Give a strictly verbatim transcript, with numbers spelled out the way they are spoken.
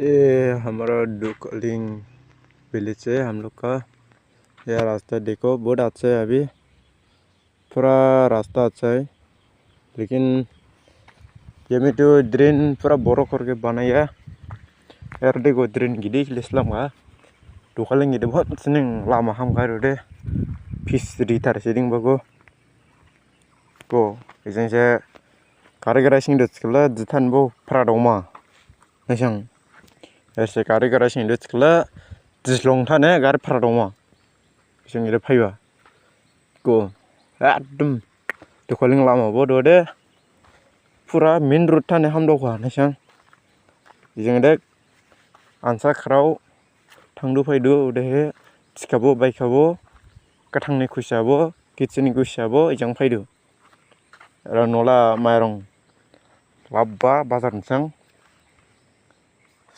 ये हमारा डुकलिंग विलेज है हम लोग का। यह रास्ता देखो, बहुत अच्छा है अभी, पूरा रास्ता अच्छा है, लेकिन ये में तो ड्रेन पूरा ब्लॉक करके बनाया। यार देखो, ड्रेन गिदिर लिसलाम का, डुकलिंग गिदिर बहुत सिनिंग लामा हम कर दे, फिस रिटार सिदिंग बगो। Ko, ijang se gari gari sing dut kala dithan bo phra dongma. Naisang. Ese gari gari sing dut kala dislong thane gari phra dongma. Ijang ire phaiba. Ko, ekdom. Dukhaling lama bo dode. Pura main road thane hamdokha naisang. Ijang dek ansa khrao thangdu phaidu odehe thikhabo baikhabo, gathangni khuisabo, kitsini khuisabo ijang phaidu. Era nola mairong labba bazar nisang